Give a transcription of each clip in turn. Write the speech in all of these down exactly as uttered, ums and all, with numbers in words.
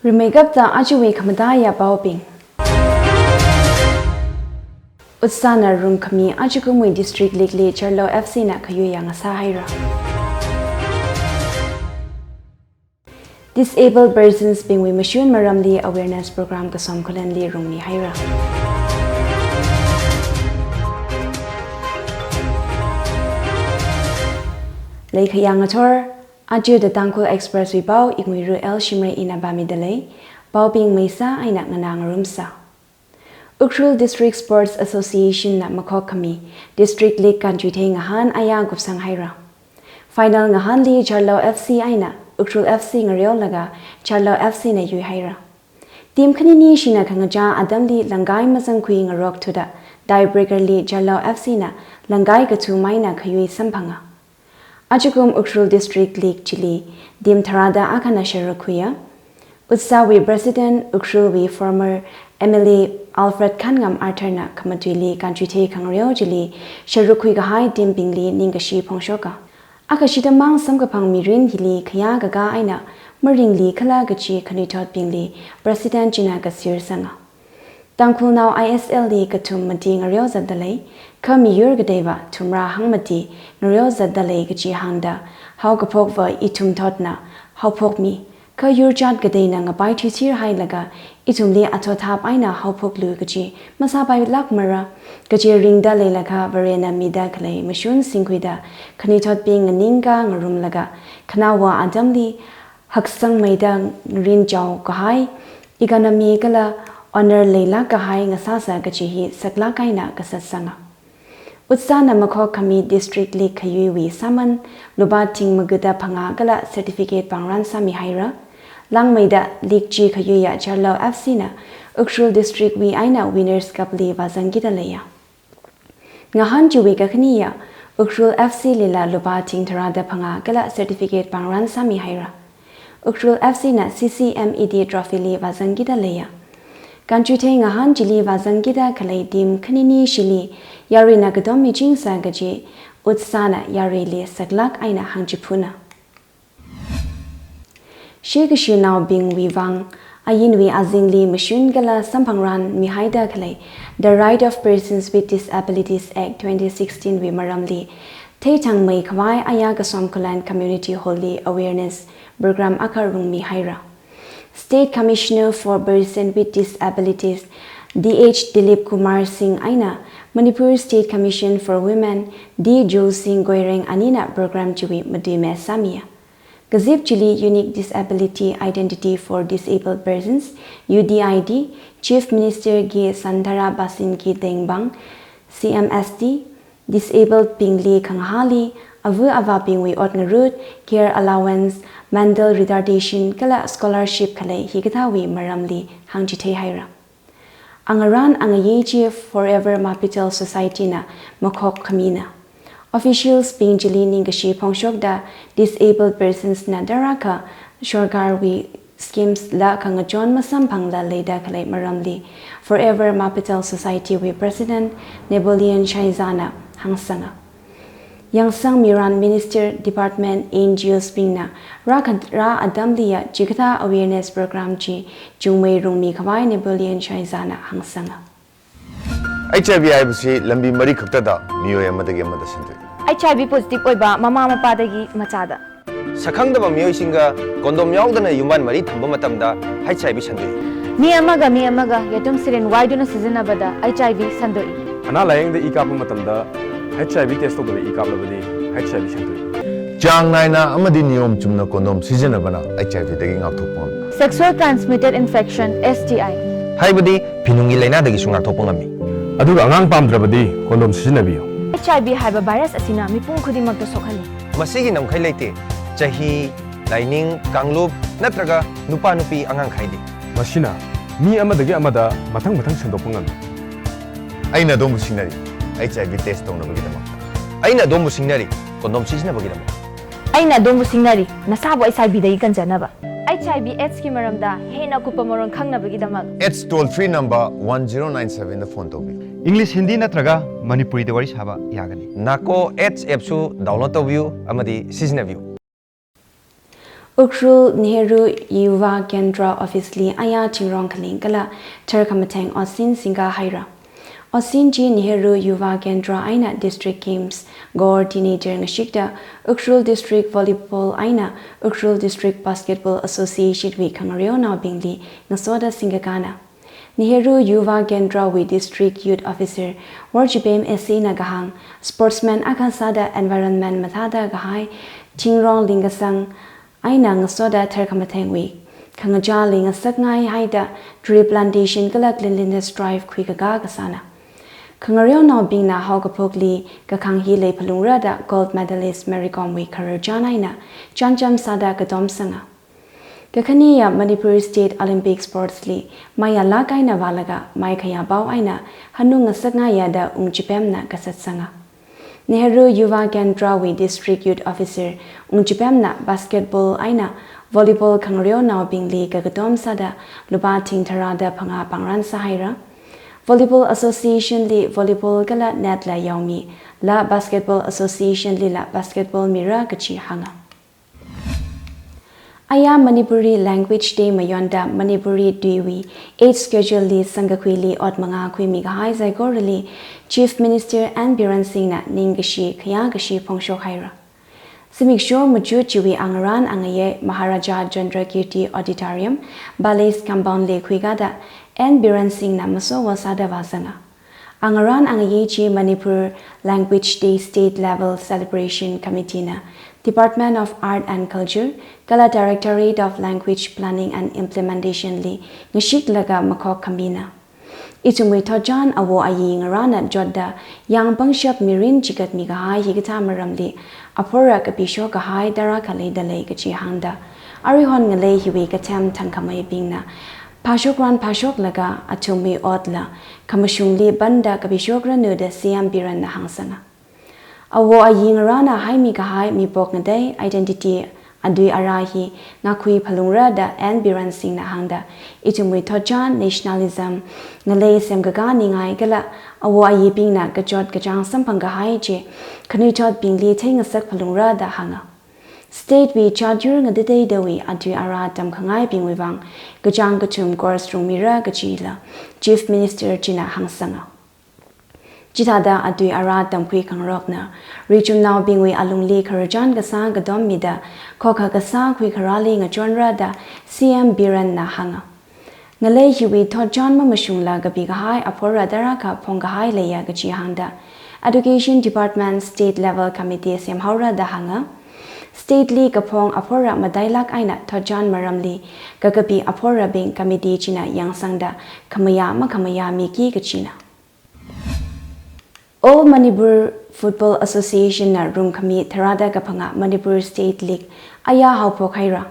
Rimeikapta ajawui khamataiya paobing. Utsana rungkhami ajakumwui District League li Charlo F C na khayuiya ngasāhaira. Disabled persons bingwui mashun maramli awareness program kasom khulenli rungmihaira. Leikhayang athor, aja The Tangkhul Express wui pao Inguiru L Shimray ina pāmidalei, paobing maisa eina nganā ngarumsa. Ukhrul District Sports Association na makhokkhami District League kanchuithei ngahān aya kupsanghaira. Final ngahānli Charlo F C eina Ukhrul F C ngareolaga Charlo F C na yuihaira. Team khanini shina khangachā atamli langkai mazangkhui ngarokthuda tiebreaker li Charlo F C na langkai kathumeina khayui samphanga. Ajakum Ukhrul District League chili team tharāda akhana sharuk khuiya. Utsawui President Ukhrulwui former M L A Alfred Khanngam Arthur na khamatuili kanchuithei khangareo chili sharuk khuikahai team bingli ningkashi phongshoka. Akhashida mang samkaphang mirin hili khayā kakā eina maringli khala kachi khanuithot bingli President china kaser sanga. Tangkhulnao I S L li kathum mati ngareo zatdalei, kha miyur kateiva thumrā hangmati ngareo zatdalei kachi hāngda, haokaphokva ithum thotna haophokmi, kha yurchat kateina ngapai thuithir hailaga, ithumli athothap eina haophoklu kachi masāpailākmara, kachi ringda leilakha Varena mida khalei mashun singkhuida, khanuithotbing nganingkā ngarumlaga, khanaowa atamli haksangmeida ngarinchao kahai, economy kala honor leilāk kahai ngasāsa kachi hi saklāk eina kasatsanga. Utsana makhokkhami District League khayuiwui sāman lupā thing magada phangā kala certificate pāngran sāmihaira. Langmeida league chi khayuiya Charlo F C na Ukhrul District wui eina Winners Cup li vāzangkida leiya. Ngahān chiwui kakhaniya, Ukhrul F C lila lupā thing tharāda phangā kala certificate pāngran sāmihaira. Ukhrul F C na C C M E D Trophy li vāzangkida leiya. Kanchuithei ngahān chili vāzangkida khalei team khanini shili yaruina katom michingsa kaji Utsana yaruili saklāk eina hāngchiphuna. Shikashinaobingwui vang, ainwui azingli mashun kala samphangran mihaida khalei The Right of Persons with Disabilities Act twenty sixteen wui maramli theithangmei khavai aya Kasom Khullen Community Hall li awareness program akha rungmihaira. State Commissioner for Person with Disabilities, D H Dilip Kumar Singh eina Manipur State Commission for Women, D Jousing Goireng anina program chiwui matuime sāmiya. Kazip chili Unique Disability Identity for Disabled Persons, U D I D, Chief Minister G Santara Basing G Tengbang, C M S D, disabled bingli khangahāli, ava avābingwui ot ngarut, care allowance, mental retardation kala scholarship khalei hikathāwui maramli hāngchitheihaira. Angarān angayi chi Forever Mapitel Society na makhok khamina. Officials bing chili ningkashi phongshokda disabled persons na darākha sorkarwui schemes la khangachon masamphangla leida khalei maramli Forever Mapitel Society wui President Napoleon Shaiza na hāngsanga. Yangsang Miran Minister Department N G Os bingna rākha rā atamliya chikathā awareness program chi chungmei rungmi khavai Napoleon Shaiza na hāngsanga. H I V ꯍꯥꯏꯕꯁꯤ ꯂꯝꯕꯤ ꯃꯔꯤ ꯈꯛꯇꯗ ꯃꯤꯑꯣꯏ ꯑꯃꯗꯒꯤ ꯑꯃꯗ ꯁꯟꯗꯣꯛꯏ꯫ H I V positive ꯑꯣꯏꯕ ꯃꯃꯥ ꯃꯄꯥꯗꯒꯤ ꯃꯆꯥꯗ꯫ ꯁꯛꯈꯪꯗꯕ ꯃꯤꯑꯣꯏꯁꯤꯡꯒ condom ꯌꯥꯎꯗꯅ ꯌꯨꯝꯕꯥꯟ ꯃꯔꯤ ꯊꯝꯕ ꯃꯇꯝꯗ H I V ꯁꯟꯗꯣꯛꯏ꯫ ꯃꯤ ꯑꯃꯒ ꯃꯤ ꯑꯃꯒ ꯌꯦꯇꯨꯝ syringe ꯋꯥꯏꯗꯨꯅ ꯁꯤꯖꯤꯟꯅꯕꯗ H I V ꯁꯟꯗꯣꯛꯏ꯫ ꯑꯅꯥ ꯂꯥꯌꯦꯡꯗ ꯏ ꯀꯥꯞꯄ ꯃꯇꯝꯗ H I V test ꯇꯧꯗꯕ ꯏ ꯀꯥꯞꯂꯕꯗꯤ H I V ꯁꯟꯗꯣꯛꯏ꯫ ꯆꯥꯡ ꯅꯥꯏꯅ ꯑꯃꯗꯤ ꯅꯤꯌꯣꯝ ꯆꯨꯝꯅ condom ꯁꯤꯖꯤꯟꯅꯕꯅ H I V ꯗꯒꯤ ꯉꯥꯛꯊꯣꯛꯄ ꯉꯝꯃꯤ꯫ Sexual transmitted infection, S T I꯫ ꯍꯥꯏꯕꯗꯤ ꯐꯤꯅꯨꯡꯒꯤ ꯂꯥꯏꯅꯥꯗꯒꯤꯁꯨ ꯉꯥꯛꯊꯣꯛꯄ ꯉꯝꯃꯤ꯫ ꯑꯗꯨꯒ ꯑꯉꯥꯡ ꯄꯥꯝꯗ꯭ꯔꯕꯗꯤ condom ꯁꯤꯖꯤꯟꯅꯕꯤꯌꯨ꯫ H I V ꯍꯥꯏꯕ virus ꯑꯁꯤꯅ ꯃꯤꯄꯨꯝ ꯈꯨꯗꯤꯡꯃꯛꯇ ꯁꯣꯛꯍꯜꯂꯤ꯫ ꯃꯁꯤꯒꯤ ꯉꯝꯈꯩ ꯂꯩꯇꯦ꯫ ꯆꯍꯤ, ꯂꯥꯏꯅꯤꯡ, ꯀꯥꯡꯂꯨꯞ ꯅꯠꯇ꯭ꯔꯒ ꯅꯨꯄꯥ ꯅꯨꯄꯤ ꯑꯉꯥꯡ ꯈꯥꯏꯗꯦ꯫ ꯃꯁꯤꯅ ꯃꯤ ꯑꯃꯗꯒꯤ ꯑꯃꯗ ꯃꯊꯪ ꯃꯊꯪ ꯁꯟꯗꯣꯛꯄ ꯉꯝꯃꯤ꯫ ꯑꯩꯅ ꯑꯗꯣꯝꯕꯨ ꯁꯤꯡꯅꯔꯤ, H I V test ꯇꯧꯅꯕꯒꯤꯗꯃꯛ꯫ ꯑꯩꯅ ꯑꯗꯣꯝꯕꯨ ꯁꯤꯡꯅꯔꯤ, condom ꯁꯤꯖꯤꯟꯅꯕꯒꯤꯗꯃꯛ꯫ ꯑꯩꯅ ꯑꯗꯣꯝꯕꯨ ꯁꯤꯡꯅꯔꯤ, ꯅꯁꯥꯕꯨ H I V ꯗꯒꯤ ꯀꯟꯖꯅꯕ꯫ H I V AIDS ꯀꯤ ꯃꯔꯝꯗ ꯍꯦꯟꯅ ꯑꯀꯨꯞꯄ ꯃꯔꯣꯜ ꯈꯪꯅꯕꯒꯤꯗꯃꯛ AIDS toll free number one zero nine seven ꯗ phone ꯇꯧꯕꯤꯌꯨ꯫ English, Hindi ꯅꯠꯇ꯭ꯔꯒ ꯃꯅꯤꯄꯨꯔꯤꯗ ꯋꯥꯔꯤ ꯁꯥꯕ ꯌꯥꯒꯅꯤ꯫ NACO AIDS app ꯁꯨ download ꯇꯧꯕꯤꯌꯨ ꯑꯃꯗꯤ ꯁꯤꯖꯤꯟꯅꯕꯤꯌꯨ꯫ Ukhrul Nehru Yuva Kendra Office li aya thingrong khaling kala tharkhamatheng otsin singkahaira. Otsin chi Nehru Yuva Kendra eina District Games Coordinator ngashikta Ukhrul District Volleyball eina Ukhrul District Basketball Association wui khangareonaobingli ngasoda singkakana. Nehru Yuva Kendra wui District Youth Officer Worchipem S A na kahāng, sportsman akha sāda environment mathāda kahai, thingrong lingkasang eina ngasoda tharkhamathengwui khangachāli ngasakngai haida tree plantation kala cleanliness drive khuikakā kasāna. Khangareonaobingna haokaphokli kakhang hi leiphalungra da gold medalist Mary Kom wui khararchan eina chānjam sāda katom sanga. Kakhaniya Manipur State Olympic Sports li maya lāk eina vālaga maikhayā pao eina hanung ngasakngaiya da Ungchipemna kasat sanga. Nehru Yuva Kendra wui District Youth Officer Ungchipemna basketball eina volleyball khangareonaobingli kakatom sāda lupā thing tharāda phangā pāngran sāhaira. Volleyball Association li volleyball kala net la yaomi, la Basketball Association lila basketball mira kachi hānga. Aya Manipuri Language Day mayonda Manipuri tuiwui eighth Schedule li sangkakhuili ot mangā khuimi kahai saikorali Chief Minister N Biren Singh na ningkashi khayākashi phongshok haira. Zimiksho machut chiwui angarān angayei Maharaja Chandrakirti Auditorium, Palace Compound li khuikada N Biren Singh na masowo sāda vāzanga. Angarān angayei chi Manipur Language Day State Level Celebration Committee na Department of Art and Culture kala Directorate of Language Planning and Implementation li ngashiklaga makhok khamina. Ithumwui thotchan awo ayi ngarāna jotda yāng pangshap mirin chigatmi kahai hikathā maramli aphora kapishok kahai tarākha leidalei kachi hāngda, aruihon ngalei hiwui kathem thangkhameibingna phāshokran phāshoklaga athumwui otla khamashungli panda kapishokranu da C M Biren na hāngsanga. Awo ayi ngarāna haimi kahai mipok ngatei identity atui ara hi ngakhui phalungra da N Biren Singh na hāngda, ithumwui thotchan nationalism ngalei semkakā ningai kala awo ayibingna kachot kachāng samphang kahai chi khanuithotbingli theingasak phalungra da hānga. State wui chatyur ngatateidawui atui ara tamkhangaibingwui vang kachāng kathum course rungmira kachila Chief Minister china hāngsanga. Chithāda atui ara tamkhui khangarokna richumnaobingwui alungli khararchan kasā katom mida khokha kasā khuikharāli ngachonra da C M Biren na hānga. Ngalei hiwui thotchan mamashungla kapi kahai aphora tarākha phongkahai leiya kachi hāngda, Education Department State Level Committee semhaora da hānga. State li kaphong aphora matailāk eina thotchan maramli kakapi aphorabing committee china yangsangda khamayā makhamayā miki kachina. All Manipur Football Association na rumkhami tharāda kaphangā Manipur State League aya haophok haira.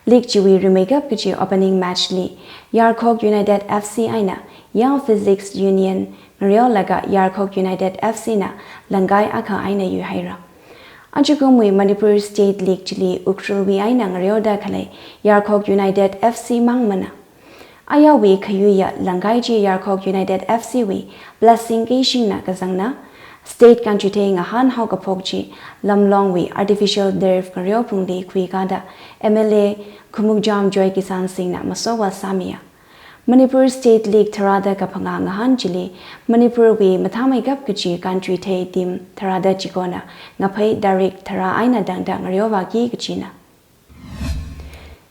League chiwui rimeikap kachi opening match li Yarkhok United F C eina Young Physiques Union ngareolaga Yarkhok United F C na langkai akha eina yuihaira. Ajakumwui Manipur State League chili Ukhrulwui eina ngareoda khalei Yarkhok United F C mangmana. Ayawui khayuiya langkai chi Yarkhok United F C wui Blessing Keishingna kazangna. State kanchuithei ngahān haokaphok chi Lamlongwui artificial turf ngareo phungli khuikada M L A Khumukjam Joy Kishan Singh na masowa sāmiya. Manipur State League tharāda kaphangā ngahān chili Manipurwui mathāmeikap kachi kanchuithei team tharāda chikona ngaphei tarik tharā eina tangda ngareovāki kachina.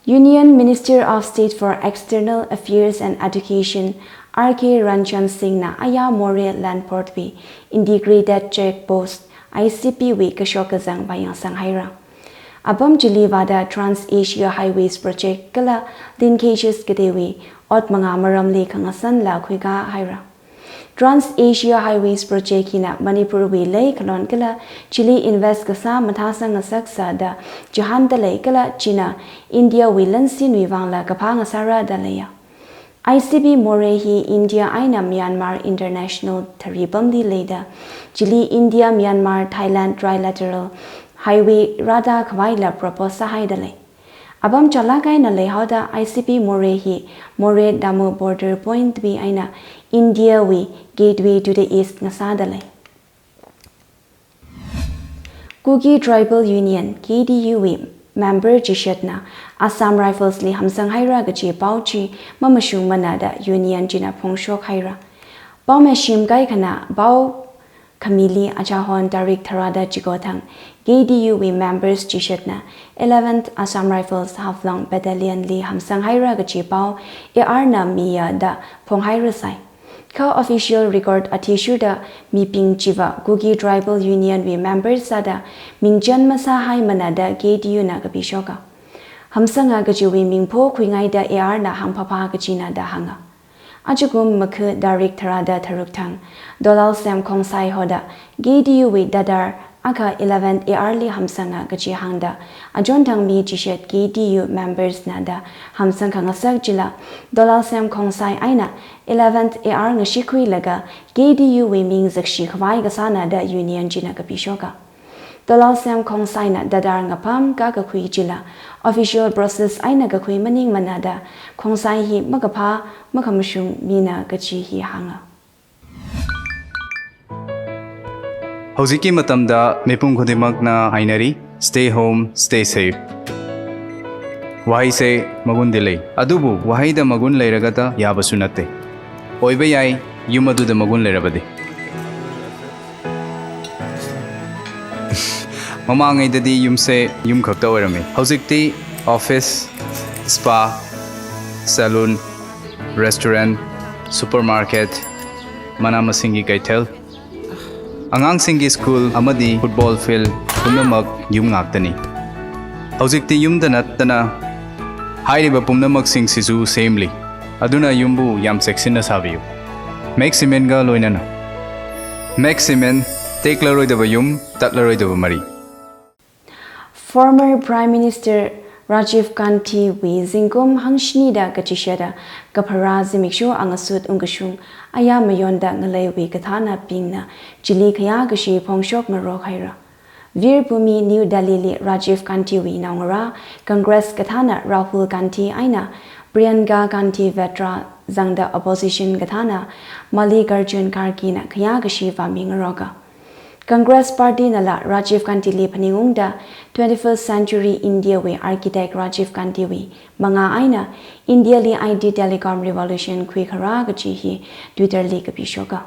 Union Minister of State for External Affairs and Education R K Ranjan Singh na aya Moreh Land Port wui Integrated Check Post I C P wui kashok kazang vāyangsang haira. Apam chili vāda Trans Asia Highways Project kala linkages kateiwui ot mangā maramli khangasanla khuikā haira. Trans Asia Highways Project hina Manipurwui lei khalon kala chili invest kasā mathāsang ngasak sāda chihānda lei kala china Indiawui lansinwui vangla kaphā ngasāra da leiya. I C P Moreh hi India eina Myanmar international tharipamli leida, chili India Myanmar Thailand trilateral highway rāda khavaila propose sāhaida lei. Apam chālāk eina leihaoda I C P Moreh hi Moreh Damu border point wui eina Indiawui gateway to the east ngasāda lei. Kuki Tribal Union, K T U wui member chishatna Assam Rifles li hamsang haira kachi pao chi mamashungmana da union china phongshok haira. Pao mashim kaikhana pao khamili achahon tarik tharada chiko thang K D U wui members chishatna eleventh Assam Rifles Haflong Battalion li hamsang haira kachi pao A R na miya da phonghaira sai. Kha official record athishurda mibing chiva Kuki Tribal Union wui members sāda mingchan masāhaimana da K D U na kapishoka. Hamsanga kachiwui mingpho khuingaida A R na hāngphapha kachina da hānga. Ajakum makhu tarik tharada tharuk thang Dolalsem Khongsai hoda K D U wui dadar akha eleventh A R li hamsanga kachi hāngda achon thang mi chishat K D U members na da hamsang khangasak chila Dolalsem Khongsai eina eleventh A R ngashikhuilaga K D U wui ming zakshi khavai kasāna da union china kapishoka. Dolalsem Khongsai na dadar ngapam kakakhui chila official process eina kakhui maningmana da Khongsai hi makaphā makhamashung mina kachi hi hānga. Hꯧꯖꯤꯛꯀꯤ ꯃꯇꯝꯗ ꯃꯤꯄꯨꯝ ꯈꯨꯗꯤꯡꯃꯛꯅ ꯍꯥꯏꯅꯔꯤ, "Stay home, stay safe." ꯋꯥꯍꯩꯁꯦ ꯃꯒꯨꯟꯗꯤ ꯂꯩ, ꯑꯗꯨꯕꯨ ꯋꯥꯍꯩꯗ ꯃꯒꯨꯟ ꯂꯩꯔꯒꯇ ꯌꯥꯕꯁꯨ ꯅꯠꯇꯦ꯫ ꯑꯣꯏꯕ ꯌꯥꯏ, ꯌꯨꯝ ꯑꯗꯨꯗ ꯃꯒꯨꯟ ꯂꯩꯔꯕꯗꯤ꯫ ꯃꯃꯥꯡꯉꯩꯗꯗꯤ ꯌꯨꯝꯁꯦ ꯌꯨꯝ ꯈꯛꯇ ꯑꯣꯏꯔꯝꯃꯤ꯫ ꯍꯧꯖꯤꯛꯇꯤ office, spa, salon, restaurant, supermarket, ꯃꯅꯥ ꯃꯁꯤꯡꯒꯤ ꯀꯩꯊꯦꯜ, ꯑꯉꯥꯡꯁꯤꯡꯒꯤ school ꯑꯃꯗꯤ football field ꯄꯨꯝꯅꯃꯛ ꯌꯨꯝ ꯉꯥꯛꯇꯅꯤ꯫ ꯍꯧꯖꯤꯛꯇꯤ ꯌꯨꯝꯗ ꯅꯠꯇꯅ ꯍꯥꯏꯔꯤꯕ ꯄꯨꯝꯅꯃꯛꯁꯤꯡꯁꯤꯁꯨ ꯁꯦꯝꯂꯤ꯫ ꯑꯗꯨꯅ ꯌꯨꯝꯕꯨ ꯌꯥꯝ ꯆꯦꯛꯁꯤꯟꯅ ꯁꯥꯕꯤꯌꯨ꯫ Max Cementꯒ ꯂꯣꯏꯅꯅ꯫ Max Cement, ꯇꯦꯛꯂꯔꯣꯏꯗꯕ ꯌꯨꯝ, ꯇꯠꯂꯔꯣꯏꯗꯕ ꯃꯔꯤ꯫ Former Prime Minister Rajiv Gandhi wui zingkum hangshinida kachishada kapharā zimiksho angasut ungkashung ayā mayonda ngaleiwui kathānabingna chili khayā kashi phongshok ngarok haira. Veer Bhumi New Delhi li Rajiv Gandhi wui naongarā Congress kathāna Rahul Gandhi eina Priyanka Gandhi Vadra zangda opposition kathāna Mallikarjun Kharge na khayā kashi vāmi ngaroka. Congress Party nala Rajiv Gandhi li phaningungda twenty-first century India wui architect Rajiv Gandhi wui mangā eina India li I T telecom revolution khuikharā kachi hi Twitter li kapishoka.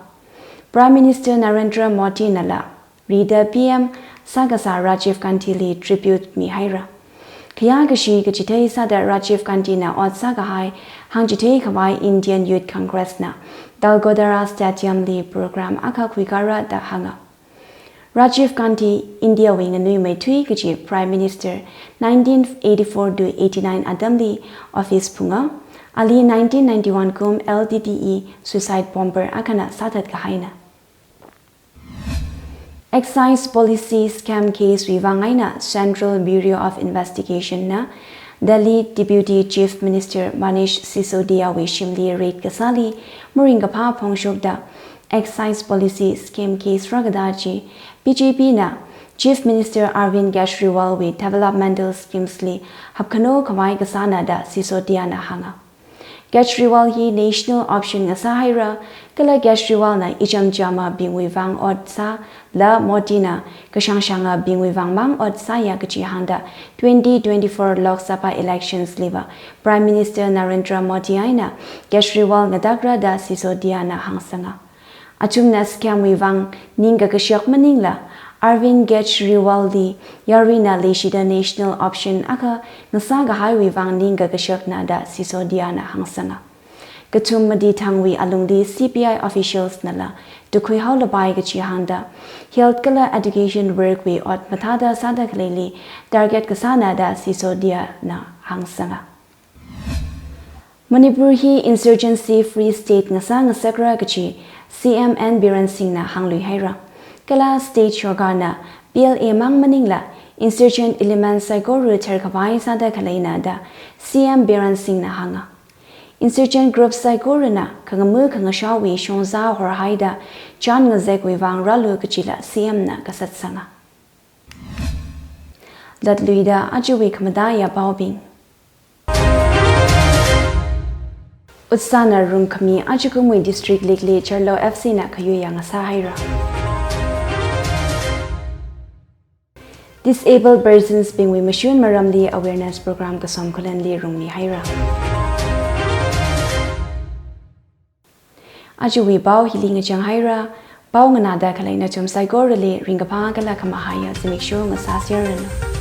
Prime Minister Narendra Modi nala rida P M sākasā Rajiv Gandhi li tribute mihaira. Khayā kashi kachithei sāda Rajiv Gandhi na ot sākahai hāngchithei khavai Indian Youth Congress na Taladkotara Stadium li program akha khuikara da hānga. Rajiv Gandhi, India wui nganuimeithui kachi Prime Minister nineteen eighty-four to eighty-nine atamli office phunga, ali nineteen ninety-one kum L T T E suicide bomber akhana sāthat kahaina. Excise Policy Scam Case wui vang eina Central Bureau of Investigation na Delhi Deputy Chief Minister Manish Sisodia wui shimli raid kasāli maringkaphā phongshokda Excise Policy Scam Case rākada chi B J P na Chief Minister Arvind Kejriwal wui developmental schemes li hapkhano khavai kasāna da Sisodia na hānga. Kejriwal hi national option ngasā haira, kala Kejriwal na ichamchama bingwui vang ot sāla Modi na kashangshanga bingwui vang mang ot sāya kachi hāngda twenty twenty-four Lok Sabha elections liva Prime Minister Narendra Modi eina Kejriwal ngatakra da Sisodia na hāngsanga. Athumna scam wui vang ningkakashak maningla, Arvind Kejriwal li yaruina leishida national option akha ngasā kahaiwui vang ningkakashakna da Sisodia na hāngsanga. Kathum mati thangwui alungli C B I officials nala tukhui haolapai kachi hāngda, health kala education work wui ot mathāda sāda khaleili target kasāna da Sisodia na hāngsanga. Manipur hi insurgency free state ngasā ngasakra kachi C M N Biren Singh na hānglui haira. Kala state sorkar na P L A mang maningla insurgent element saikora tharkhavai sāda khaleina da C M Biren Singh na hānga. Insurgent group saikorana khangamu khangashāwui shongzā horhaida chān ngazekwui vang rālu kachila C M na kasatsanga. Latluida ajawui khamataiya paobing. Utsa na rungkhami ajakumwui District League li Charlo F C na khayuiya ngasā haira. Disabled persons bingwui mashun maramli awareness program kasom khuilenli rungmi haira. Ajawui pao hili ngachang haira. Pao nganāda khalei nathum saikorali ringkaphā kala khamahaiya zimiksho ngasāserranu.